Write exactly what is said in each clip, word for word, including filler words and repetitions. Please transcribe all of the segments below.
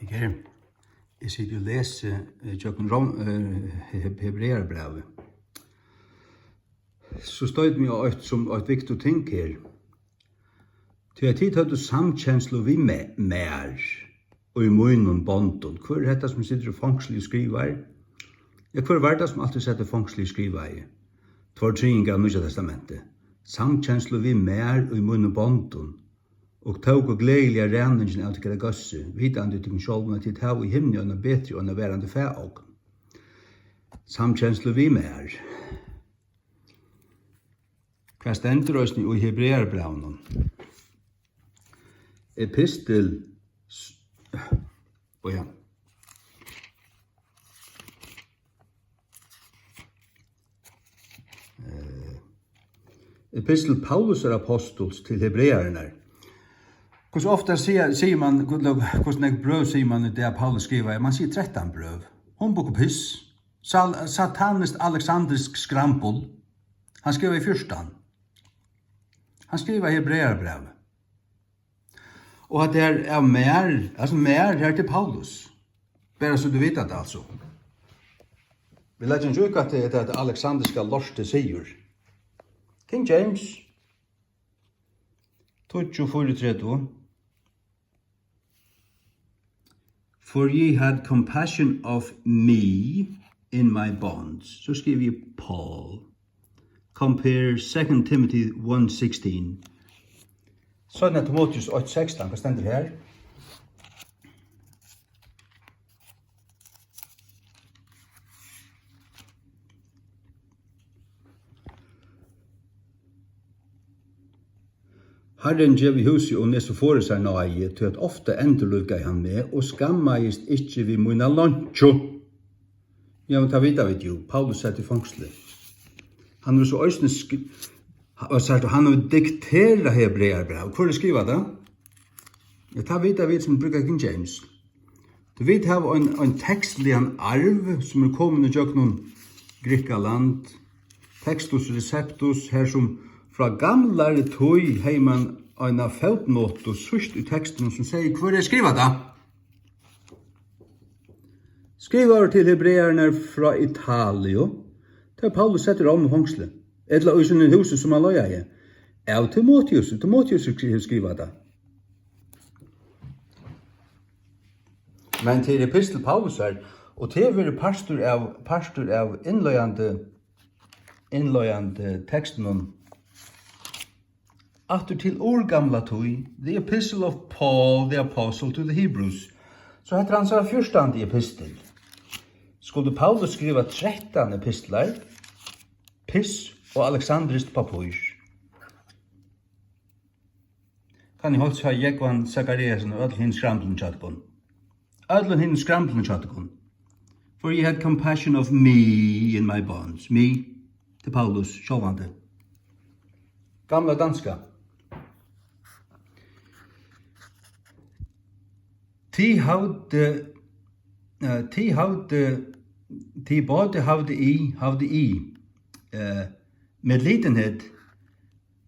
Her, eg siti og lesi, eh, gjøgnum Rom-, eh, Heb-, Hebrearabrævið. So stoyt meg á eitt sum eitt viktigt ting her. Tí at tit høvdu samkenslu við me-, mær og í mínum bondum. Hvør er hetta, sum situr í fongsli og skrivar? Ja, hvør var tað, sum altíð sat í fongsli og skrivaði? Tveir triðingar av Nýggja Testamenti. Samkenslu við mær og í mínum bondum. Og tóku gleðiliga ræningjuna av tykkara góðsi, vitandi í tykkum sjálvum, at tit hava í himni eina betri og eina varandi faðogn. Samkenslu við mær. Hvat stendur eisini í Hebrearabrævinum? Epistil s-, og ja. Eh, epistil Paulusar apostuls til Hebreararnar. Hvussu ofta siga-, sigur mann, hvussu, hvussu nógv brøv sigur mann í dag, Paulus skrivaði? Mann sigur trettan brøv. Humbug og piss. Sal-, sataniskt aleksandrisk skrambul. Hann skrivaði fjúrtan. Hann skrivaði Hebrearabrævið. Og at tað er av mær, altso mær, her til Paulus. Bara so tú vita tað, altso. Vit leggja ikki út, at tað er tað aleksandriska lortið sigur. King James, tíggju fýraogtretivu. "For ye had compassion of me in my bonds." So skrivi eg Paul. Compare Second Timothy one sixteen. Seinna Timoteus eitt sekstan, hvat stendur her? Harrin gevi húsi Onesiforu sær náði, tí at ofta endurlívgaði hann meg og skammaðist ikki við mína leinkju. Ja, men tað vita vit jú. Paulus sat í fongsli. Hann hevur so eisini sk-, ha-, og sagt, hann hevur dikterað Hebrearabræv. Hvør hevur skrivað tað? Ja, tað vita vit sum brúka King James. Tí vit hava ein, ein tekstligan arv, sum er komin ígjøgnum Grikkaland, Textus Receptus, har sum frá gamlari tíð hevði mann eina fótnotu síðst í tekstinum, sum segði, hvør hevur skrivað tað. Skrivaður til Hebreararnar frá Italiu, tá Paulus settur á í fongsli, ella í sínum húsi, sum hann leigaði, av Timoteus. Timoteus hevur skrivað tað. Men tað er epistil Paulusar, og tað hevur verið partur av, partur av innleiðandi, innleiðandi tekstinum. Aftur til urgamla tíð, The Epistle of Paul the Apostle to the Hebrews. So hetta er hansara fjúrtandi epistil. Skuldi Paulus skriva trettan epistlar? Piss og aleksandriskt pappír. Kann eg heilsa Jógvan Zachariasen og øll hini skrambulini hjá tykkum? Øllum hinum skramblinum hjá tykkum. "For ye had compassion of me in my bonds." Me, til Paulus, sjálvandi. Gamla danska. Tit havdu, eh, tit havdu, tit báðir havdu í, havdu í, eh, medlidenhed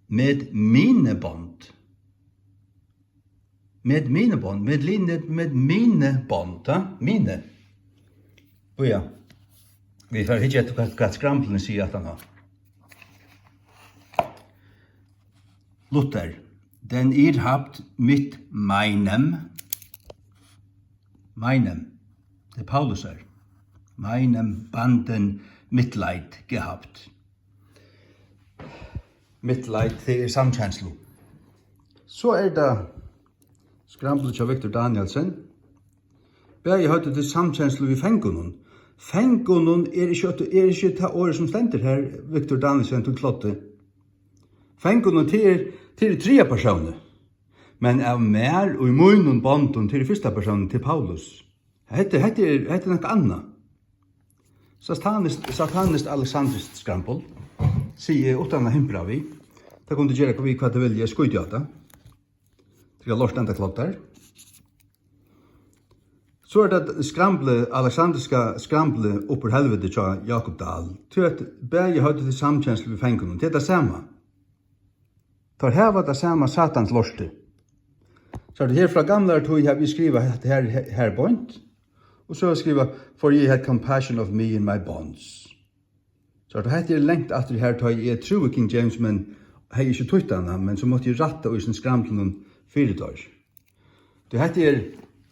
med mine bånd. Med mine bånd, med line, med mine bånd, ha? Mine. Bíða. Vit fara at hyggja eftir, hvat, hvat skramblini siga aftan á. Luther. Denn ihr habt mit meinem, meinem, tað er Paulusar, meinem Banden Mitleid gehabt. Mitleid, tað er samkenslu. So er tað skramblið hjá Victor Danielsen. Bæði høvdu tit samkenslu við fangunum. Fangunum er ikki eitt, er ikki tað orðið, sum stendur her, Victor Danielsen, tú kloddi. Fangunum, tað er, tað er í triðja persóni. Men av mær og í mínum bondum, tað er í fyrsta persóni, tað er Paulus. Hetta, hetta er, hetta er nakað annað. Sataniskt, sataniskt aleksandriskt skrambul, sigi eg uttan at himpra við. Tað kunnu tit gera við hvat tit vilja, eg skíti á tað. Tit hava lort enda kloddar. So er tað skramblið, aleksandriska skramblið upp úr helviti hjá Jákup Dahl. Tí at bæði høvdu tit samkenslu við fangunum. Tað er tað sama. Teir hava tað sama satans lortið. So, her frá gamlari tíð havi eg skrivað hetta her, her, her beint, og so havi eg skrivað, "For ye had compassion of me in my bonds." So, hetta er langt aftur her, tá eg trúði King James, men hevði ikki týtt hana, men so mátti eg rætta í sin skramlunum fyri teir. Tí hetta er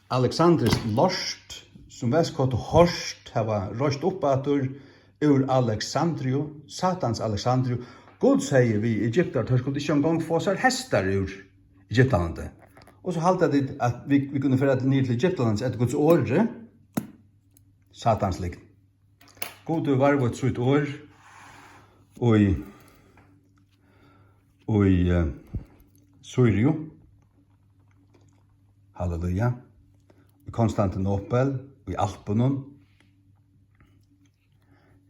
Alexanders lort, sum Westcott Hort hava reist upp aftur úr Alexandriu, Satans Alexandriu. Gud segði við Egyptar, teir skuldu ikki eingong fáa sær hestar úr Egyptalandi. Og so halda tit, at vit, vit kunnu fara til, niður til Egyptalands eftir Guds orði. Satans lygn. Gud hevur varðveitt sítt orð í, í, eh, Sýriu. Halleluja. Í Konstantinopel, í Alpunum.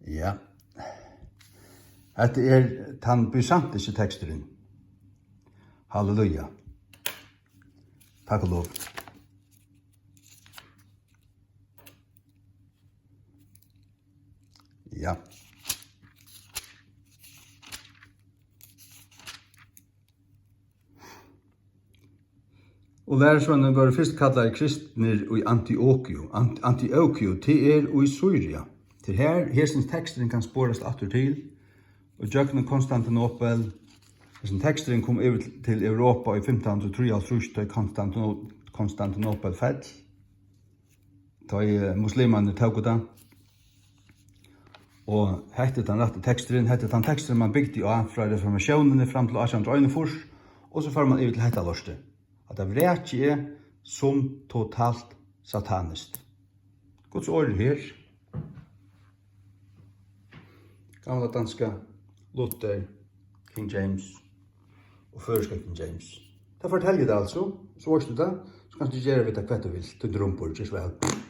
Ja. Hetta er tann bysantinski teksturin. Halleluja. Takk og lov. Ja. Og lærisveinarnir vóru fyrst kallaðir kristnir í Antiokiu. Ant-, Antiokiu, tað er í Sýria. Tað er her, hesin teksturin kann sporast aftur til, og gjøgnum Konstantinopel. Hesin teksturin kom yvir til, til Europa í fimtan hundrað og trýoghálvtrýss, tá ið Konstantino-, Konstantinopel fell. Tá ið, eh, muslimarnir tóku tað. Og hetta er tann rætti teksturin, hetta er tann teksturin, man bygdi á frá reformatiónini fram til átjan hundrað og einogfýrs, og so fór man yvir til hetta lortið, at tað vrakið er sum totalt sataniskt. Guds orð er her. Gamla danska, Luther, King James og føroyska King James. Tað fortelji eg tær altso, so veitst tú tað, so kanst tú gera við tað hvat tú vilt, tú drumbur, ger so væl.